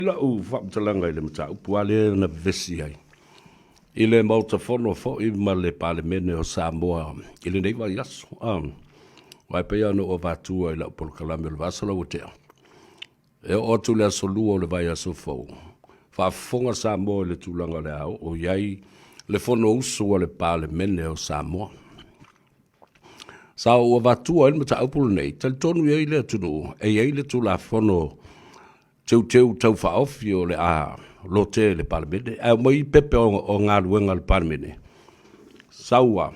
Lau faamatalaga i le mataupu lava lea na vevesi ai i le Maota Fono foi ma le Palemene o Samoa i lenei vaiaso. Aua e pei lava ona ou avatua i lau polokalame o le vaiaso la ua tea, e oo atu i le aso Lua o le vaiaso fou, faafofoga Samoa i le tulaga o le a oo i ai le Fonousu a le Palemene o Samoa. Sa ou avatua ai le mataupu lenei, talitonu i ai le atunuu e i ai le Tulafono Teuteu Tau Faaofi o le a lotea i le Palemene, ae aumai pepe o galuega a le Palemene, sau a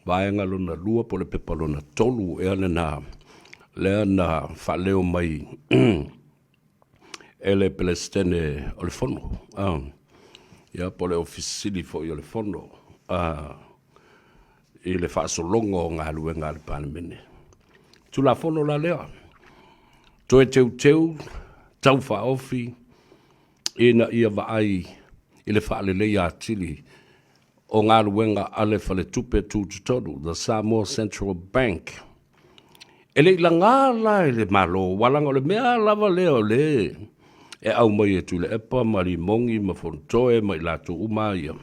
vaega lona lua po o le pepa lona tolu ea lena lea na faaleo mai e le Peresetene o le Fono, ia po o le Ofisa Sili foi o le Fono i le faasologa o galuega a le Palemene. Tulafono la lea, toe teuteu tau faaofi ina ia vaai i le faaleleia atili o galuega a le Faletupe Tutotonu, the Samoa Central Bank. E le i laga la e le Malo, aua leaga o le mea lava lea o lea e aumai e Tuilaepa ma Limogi ma Fonotoe ma i latou uma ia,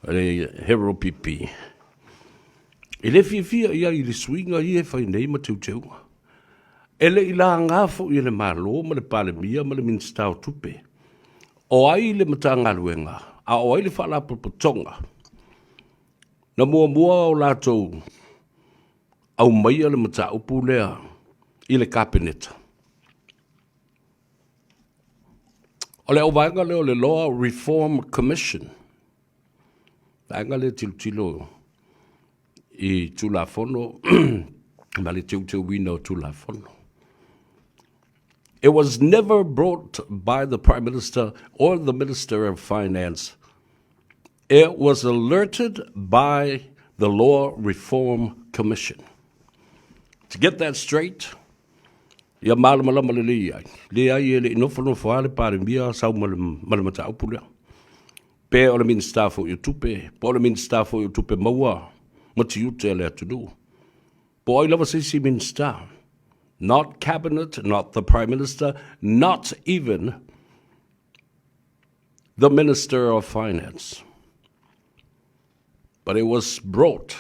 le Harold PP, e le fiafia i ai i le suiga ia e fai nei ma teuteuga. E le i laga foi e le Malo ma le Palemia ma le Minisita o Tupe o ai le Matagaluega a o ai le Faalapotopotoga na muamua o latou aumaia le mataupu lea i le Kapeneta. O le auvaega lea o le Law Reform Commission, vaega lea e tilotilo i Tulafono ma le teuteuina o Tulafono. It was never brought by the Prime Minister or the Minister of Finance. It was alerted by the Law Reform Commission. To get that straight, ia malamalama lelei ai, leai e le i nofonofo lava le Palemia sau ma le, ma le mataupu lea. Pe o le Minisita foi o Tupe, po o le Minisita foi o Tupe Maua ma tiute a le atunuu. Po o ai lava se isi Minisita. Not Cabinet, not the Prime Minister, not even the Minister of Finance. But it was brought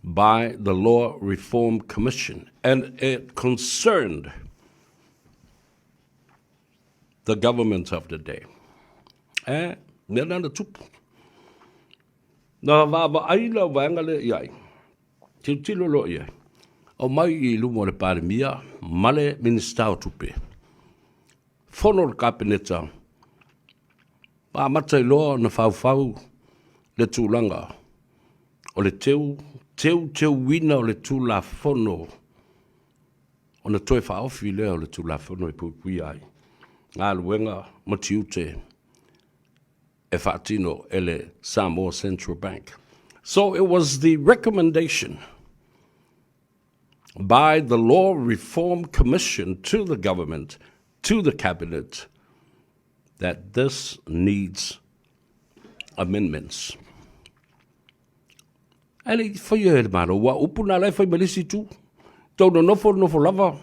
by the Law Reform Commission and it concerned the government of the day. Eh, mea nana tupu. Na vaavaai le auvaega lea i ai, tilotilo loa i ai, aumai i luma o le Palemia ma le Minisita o Tupe. Fono le Kapeneta, ma amata ai loa ona faufau le tulaga o le teu, teuteuina o le Tulafono ona toe faaofi lea o le Tulafono e puipuia ai galuega ma tiute e faatino e le Samoa Central Bank. So it was the recommendation by the Law Reform Commission to the government, to the cabinet, that this needs amendments. Ae le i faia e le Malo, ua upu na la e fai mai le isi itu. Tau nonofo nonofo lava,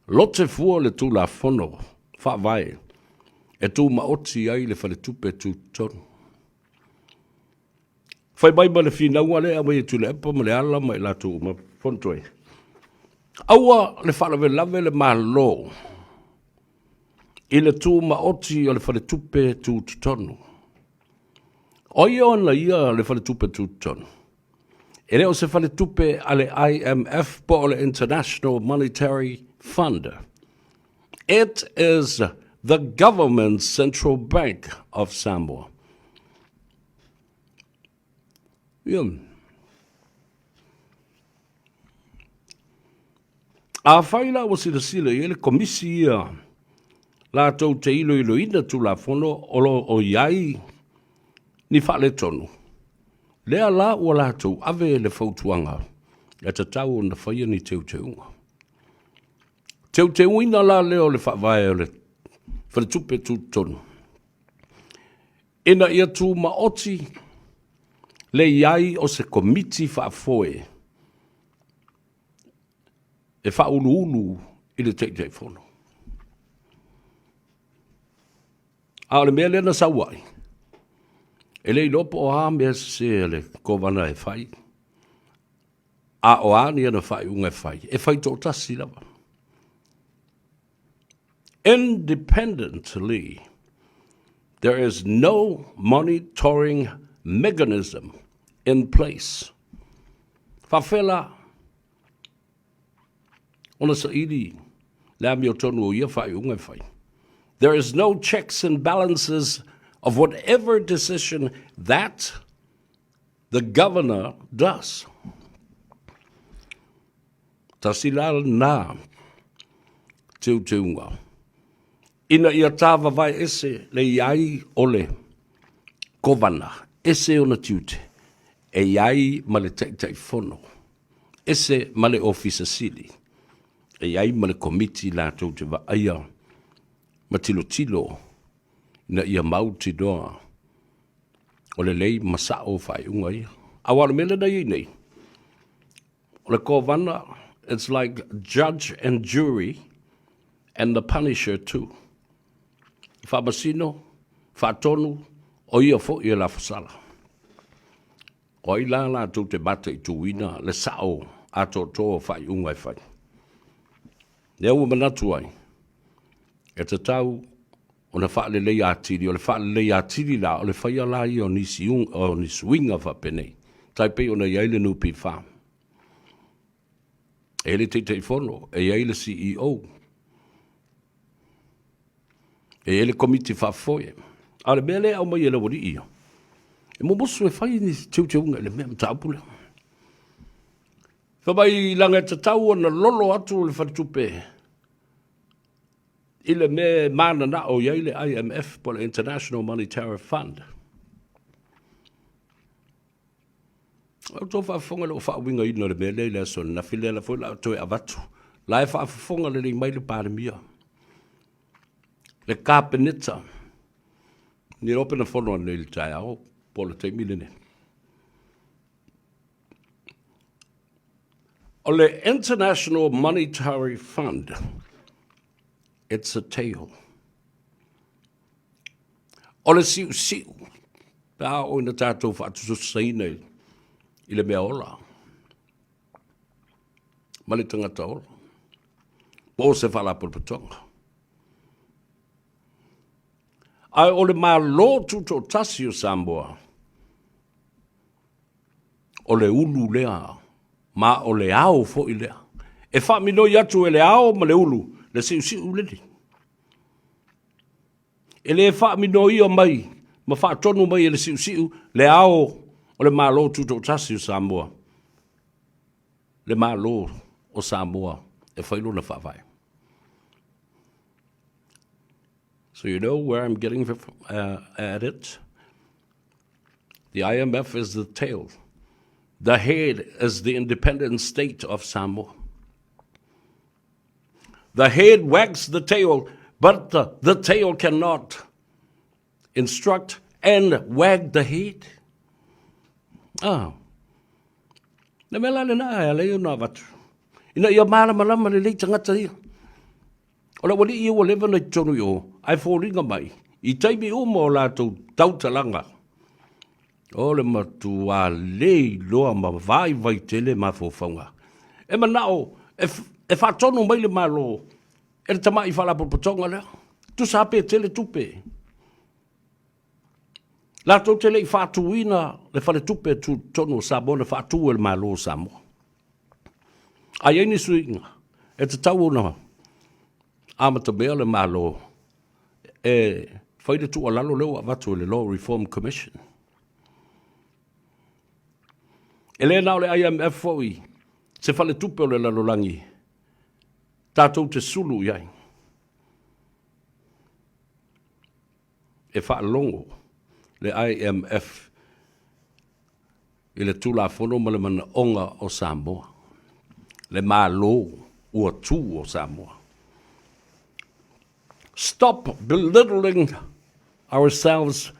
lote fua le Tulafono Faavae e tumaoti ai le Faletupe Tutotonu. Fai mai ma le finauga lea e aumai e Tuilaepa ma Leala ma i latou uma, Fonotoe, aua le faalavelave le Malo i le tumaoti o le Faletupe Tutotonu. O ai ona ia le Faletupe Tutotonu? E le o se faletupe a le IMF po o le International Monetary Fund. It is the government central bank of Samoa. Ia. Afai la ua silasila i ai le Komisi ia latou te iloiloina Tulafono o lo o i ai ni faaletonu, lea la ua latou ave le fautuaga e tatau ona faia ni teuteuga. Teuteuina la lea o le Faavae o le Faletupe Tutotonu ina ia tumaoti le i ai o se Komiti Faafoe. E faauluulu i le Taitaifono. A o le mea lea na sau ai, e le iloa po o a mea sese a le Kovana e fai, a o a ni ana faaiuga e fai, e fai toatasi lava. Independently, there is no monitoring mechanism in place. Faafefea la ona saili le amiotonu o ia faaiuga e fai? There is no checks and balances of whatever decision that the governor does. Tasi la lena teuteuga ina ia tāvavae ese le i ai o le Kovana, ese ona tiute, e i ai ma le Taitaifono, ese ma le Ofisa Sili, e i ai ma le Komiti latou te vaaia ma tilotilo ina ia mautinoa o lelei ma sa'o faaiuga ia. Aua o le mea lea na i ai nei, o le Kovana, it's like judge and jury and the punisher too. Faamasino, faatonu, o ia foi e lafosala. O ai la latou te mataituina le sa'o atoatoa o faaiuga e fai? Lea ua manatu ai, e tatau ona faaleleia atili, o le faaleleia atili la, o le faia la ia o nisi, o ni suiga faapenei, tai pei ona i ai le NPF. E i ai le Taitaifono, e i ai le CEO, e i ai le Komiti Faafoe. A o le mea lea e aumai e le aualii ia, e mumusu e fai ni teuteuga i le mea mataupu lea. Fai mai leaga e tatau ona lolo atu le faletupe i le mea e mananao i ai le IMF po o le International Monetary Fund. Ua outou faafofoga i lou faauigaina o le mea lea i le aso ananafi, lea la foi o le a toe avatu. La e faafofoga lelei mai le Palemia, le Kapeneta, le iloa pe na fono ananei i le taeao po o le taimi lenei. O le International Monetary Fund, it's a tale. O le siusiu, pe a oo ina tatou faatusatusaina i le mea ola ma le tagata ola, po o se faalapotopotoga. Ae o le Malo Tutoatasi o Samoa, o le ulu lea ma o le ao foi lea. E faaminoi atu e le ao ma le ulu le siusiu lenei. E le faaminoia mai ma faatonu mai e le siusiu le ao o le Malo Tutoatasi o Samoa, le Malo o Samoa e fai lona faavae. So you know where I'm getting at it? The IMF is the tail. The head is the independent state of Samoa. The head wags the tail, but the, the tail cannot instruct and wag the head. Ah. Le mea la lena e ala ai ona avatu. Ina ia malamalama lelei tagata ia. O le aualii ia ua leva ona i totonu i o, ae foliga mai, i taimi uma o latou tautalaga, o le matuā le iloa ma vaivai tele mafaufauga. E manao e, e faatonu mai le Malo e le tamai faalapotopotoga lea. Tusa lava pe tele tupe. Latou te le i faatuina le faletupe tutotonu o Samoa na faatu e le Malo o Samoa. A i ai ni suiga, e tatau ona amatamea le Malo e fai le tuualalo lea ua avatu e le Law Reform Commission. E le na o le IMF foi se faletupe o le lalolagi tatou te sulu i ai. E faalogo le IMF i le Tulafono ma le manaoga o Samoa, le Malo ua tu o Samoa. Stop belittling ourselves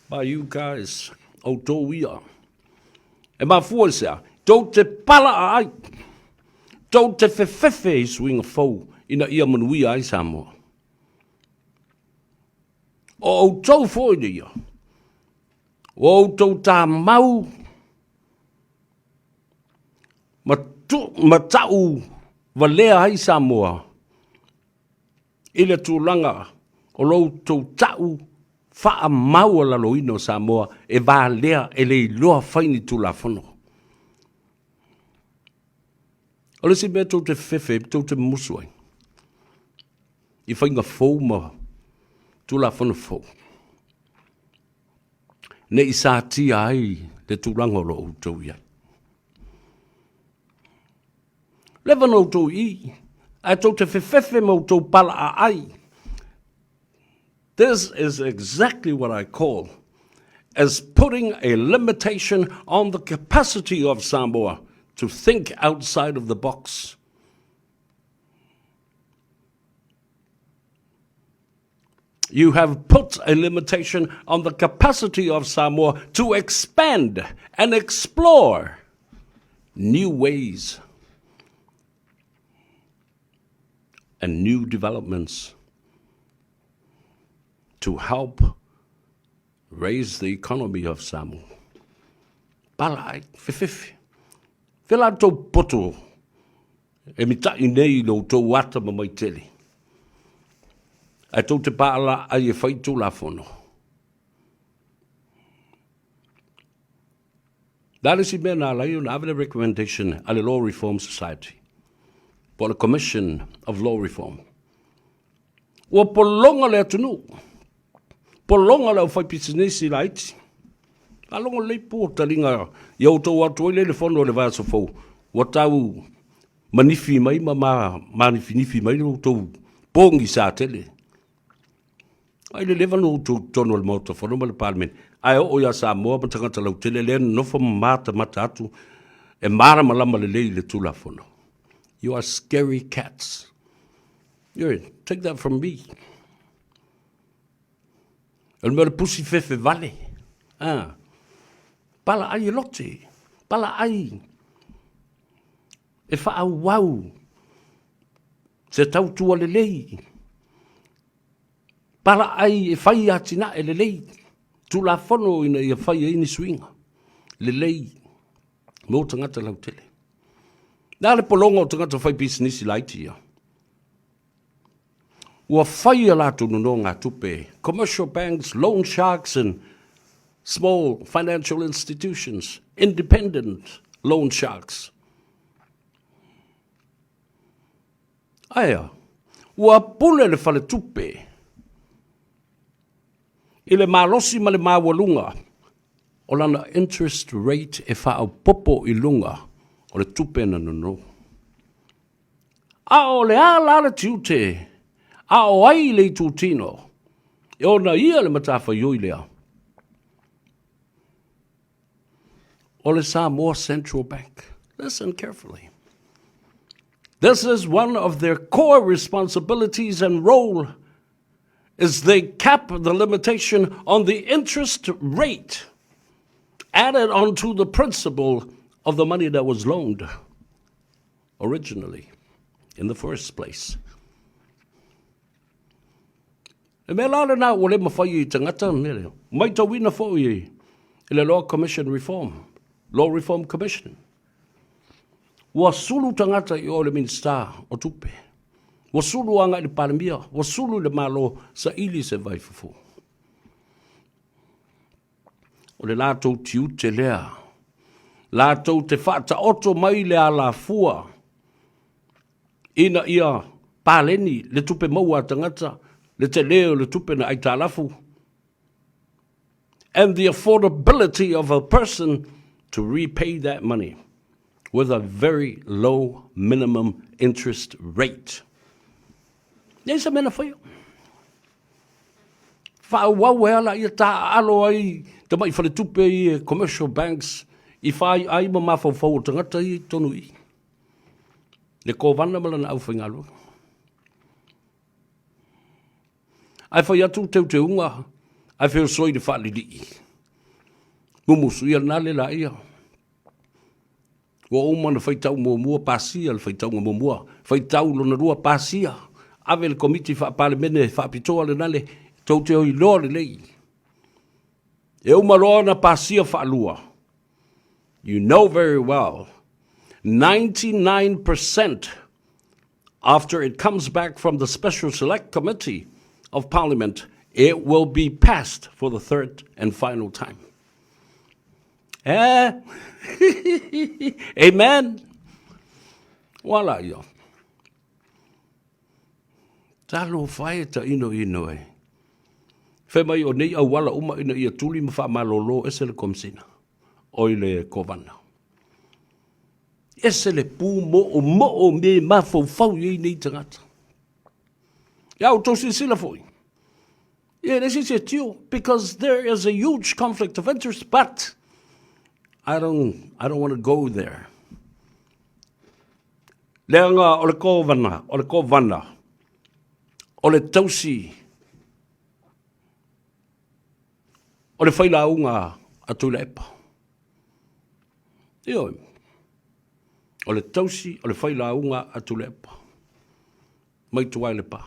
by you guys, outou ia. E mafua i se a? Tou te pala'a ai. Tou te fefefe i suiga fou ina ia manuia ai Samoa. O outou foi ia, ua outou tamau ma, tu, ma ta'u valea ai Samoa i le tulaga o lo outou ta'u faamaualaloina o Samoa e valea e le iloa fai ni Tulafono. O le isi mea tou te fefefe ai, tou te mumusu ai i faiga fou ma Tulafono fou, ne i satia ai le tulaga o lo o outou i ai. Leva na outou i i, ae tou te fefefe ma outou palaaai. This is exactly what I call as putting a limitation on the capacity of Samoa to think outside of the box. You have put a limitation on the capacity of Samoa to expand and explore new ways and new developments to help raise the economy of Samoa. Pala ai, fefefe. Fe la tou poto e mita'i nei i lo outou ata ma maitele. Ae tou te paala ai e fai Tulafono. Le a le isi mea na ala ai ona ave le recommendation a le Law Reform Society po o le Commission of Law Reform? Ua pologa le atunuu, pologa le aufaipisinisi laiti. Faalogo lelei po taliga ia outou atu ai lea i le fono i le vaiaso fou, ua tau manifi mai ma manifinifi mai lo outou pogisa tele. Ai le leva na outou i totonu o le Maota Fono ma le Palemene, ae oo ia Samoa ma tagata lautele lea nonofo ma matamata atu e malamalama lelei i le Tulafono. You are scary cats. You take that from me. O le mea o le pusi fefe vale. Ah. Pala ai e lote. Pala ai e faaauau se tautua lelei. Pala ai e fai atinae lelei. Tulafono ina ia fai ai ni suiga lelei mo tagata lautele. Le a le pologa o tagata fai pisinisi laiti ia? Ua fai a latou nonogatupe, commercial banks, loan sharks and small financial institutions, independent loan sharks. Aea, ua pule le faletupe i le malosi ma le maualuga o lana interest rate e faaopoopo i luga o le tupe na nono. A o le a la le tiute a o ai le itutino e ona ia le matafaioi lea? O le Samoa Central Bank. Listen carefully. This is one of their core responsibilities and role is they cap the limitation on the interest rate added onto the principal of the money that was loaned originally in the first place. E mea la lena ua le mafai i tagata mea lea. Maitauina foi i le Law Commission Reform, Law Reform Commission. Ua sulu tagata i o le Minista o Tupe. Ua sulu agai i le Palemia, ua sulu i le Malo, saili se vaifofo. O le latou tiute lea, latou te faataoto mai le alafua ina ia paleni le tupe maua a tagata, le tele o le tupe na aitalafu, and the affordability of a person to repay that money with a very low minimum interest rate. Leai se mea na faia. Faaauau ai ala ia taaalo ai tamai faletupe ia commercial banks i faiai ma mafaufau o tagata ia i totonu i i. Le Kovana ma lana aufaigaluega. Ae fai atu teuteuga ae feosoi i le faalilii. Mumusu ia lena le laia. Ua uma ona faitau muamua pasia le faitauga muamua, faitau lona lua pasia, ave le Komiti Faa-Palemene faapitoa lena le tou te iloa lelei. E uma loa ona pasia faalua. You know very well, 99% after it comes back from the Special Select Committee of Parliament, it will be passed for the third and final time. Eh? Amen. Wala ia. Talofa e ta ino ino e. Fai mai o nei auala uma ina ia tuli ma faamalolo ese le komisina oi le kovana. Ese le pu moo moo me mafaufau i ai nei tagata. Ia outou silasila foi. Ia e leai se isi e tio because there is a huge conflict of interest but I don't, I don't want to go there. Leaga o le kovana, o le kovana, o le tausi, o le failauga a Tuilaepa. Ioe, o le tausi o le failauga a Tuilaepa, mai tua i Lepa.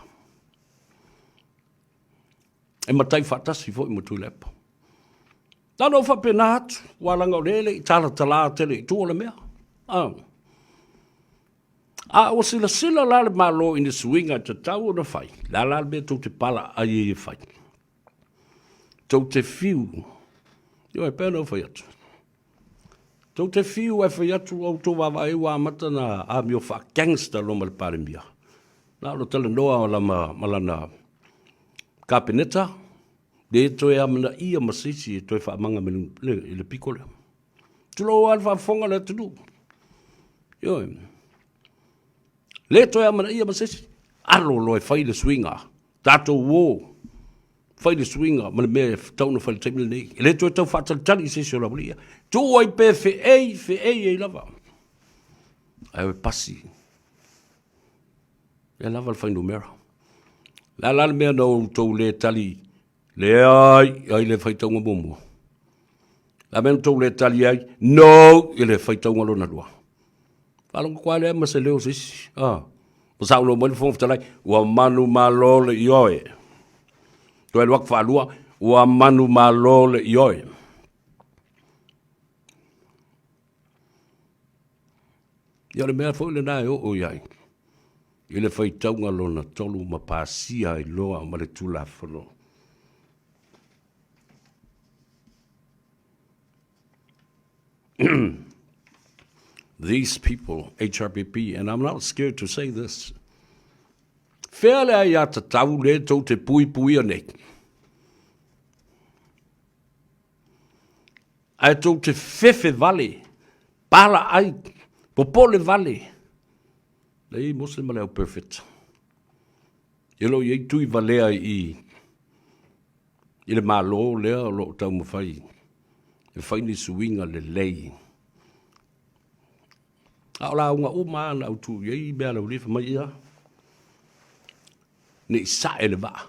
E matai faatasi foi ma Tuilaepa. Na ona ou faapena atu, aua leaga o lea e le i talatala tele i tua o le mea. A, a ua silasila la le Malo i ni suiga e tatau ona fai, le a la le mea tou te pala ai ai e fai? Tou te fiu, ioe, pei ona ou fai atu, tou te fiu ae fai atu ua outou vaavaai ua amata ona amio faa-gangster loa ma le Palemia. Na o le talanoa ma lana Kapeneta, le toe amanaia ma se isi e toe faamaga i le piko lea. Tulou lava le faafofoga a le atunuu. Ioe. Le toe amanaia ma se isi. Alo loa e fai le suiga. Tatou o fai le suiga ma le mea e tatau ona fai i le taimi lenei. E le toe tau faatalitali i se isi o le aualii ia. Tuu ai pea feei, feei ai lava. Ae o e pasi. Lea lava le fuainumera. O le a la le mea na outou le tali leai ai le faitauga muamua? O le a mea na outou le tali ai no i le faitauga lona lua? Faalogo atu lava lea ma se leo o se isi. Ah. Ma saunoa mai le Fofoga Fetalai, ua manumalo le ioe. Toe alu atu faalua, ua manumalo le ioe. Ia o le mea foi lena e oo i ai i le faitauga lona tolu ma pasia ai loa ma le Tulafono. These people, HRPP, and I'm not scared to say this, fea le aiatatau le tou te puipuia nei? Ae tou te fefe vale, pala ai, popole vale. Leai Mose ma le au perfect. E lo i ai tui valea i i le Malo lea o lo o taumafai e fai ni suiga lelei. A o lauga uma lava na ou tuu i ai mea a le aualii fai mai, ia, ne i sae le vaa.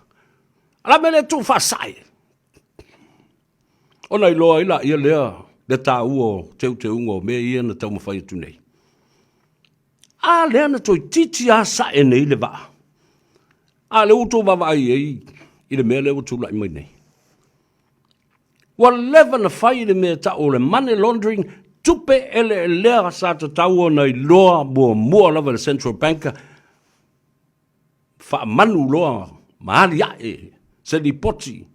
A la mea lea e tuu faasae? Ona iloa ai laia lea le taua o teuteuga o mea ia na taumafai atu nei. A lea na toeitiiti lava sae nei le vaa. A lea ua outou vaavaai i ai i le mea lea ua tulai mai nei. Ua leva na fai le mea e tau o le money laundering, tupe eleelea sa tatau ona iloa muamua lava e le Central Bank, faamanu loa ma aliae se lipoti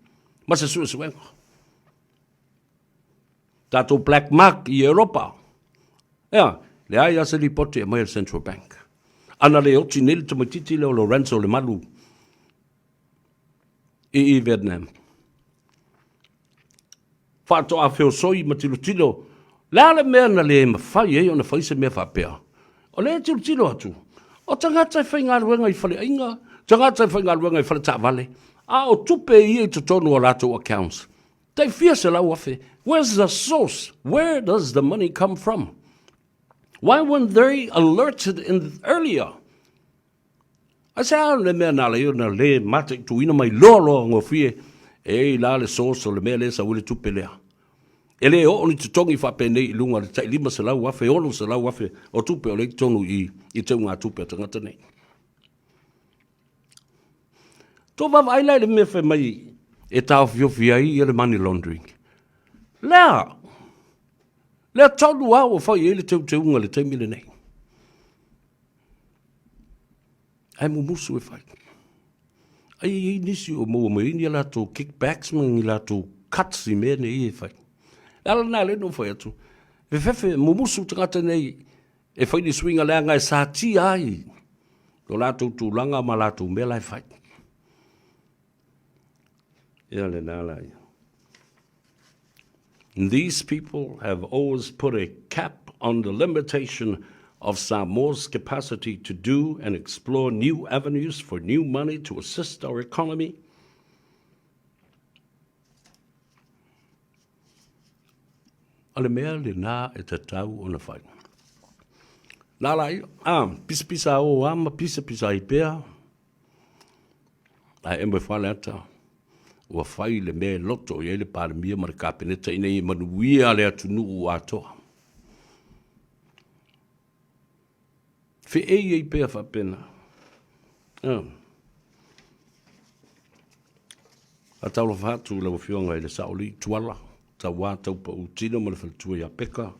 ma se suesuega. Tatou black mark i Europa, ea, leai lava se lipoti e aumai e le Central Bank. Ana le oti nei le tamaitiiti lea o Lorenzo Lemalu i i Vietnam. Faatoa feosoi ma tilotilo, le a le mea na le mafai ai ona fai se mea faapea? O lea e tilotilo atu, o tagata e faigaluega i faleaiga, tagata e faigaluega i faletaavale, a o tupe ia i totonu o latou accounts, tai fia 100,000. Where's the source? Where does the money come from? Why weren't they alerted in earlier? Aisea le mea na ala ai ona le mataituina mai loa loa gofie e i la le source o le mea lea e sau ai le tupe lea. E le oo ni totogi faapenei i luga o le tai $500,000, $600,000 o tupe o lea i totonu i i teugatupe a tagata nei. Tou vaavaai la i le mea fai mai e taofiofi ai ia le money laundering. Lea, lea tonu lava ua fai i ai le teuteuga i le taimi lenei. Ae mumusu e fai. Ai e i ai nisi o maua mai ai ni a latou kickbacks ma ni latou cuts i mea nei e fai. Le ala lena lea na ou fai atu, fefefe, mumusu tagata nei e fai ni suiga leaga e satia ai lo latou tulaga ma latou mea la e fai. Ia lena la ia. These people have always put a cap on the limitation of Samoa's capacity to do and explore new avenues for new money to assist our economy. O le mea lena e tatau ona fai. Nā la ia, a, pisapisa o a ma pisapisa ai pea, Ae e moe Faleata, ua fai le mea e loto i ai le Palemia ma le Kapeneta ina ia manuia le atunuu atoa. Feei ai pea faapena. Ah. Faatalofa atu i lau Afioga i le Saolii Tuala, Tauā Taupau Tino ma le Faletua ia Peka.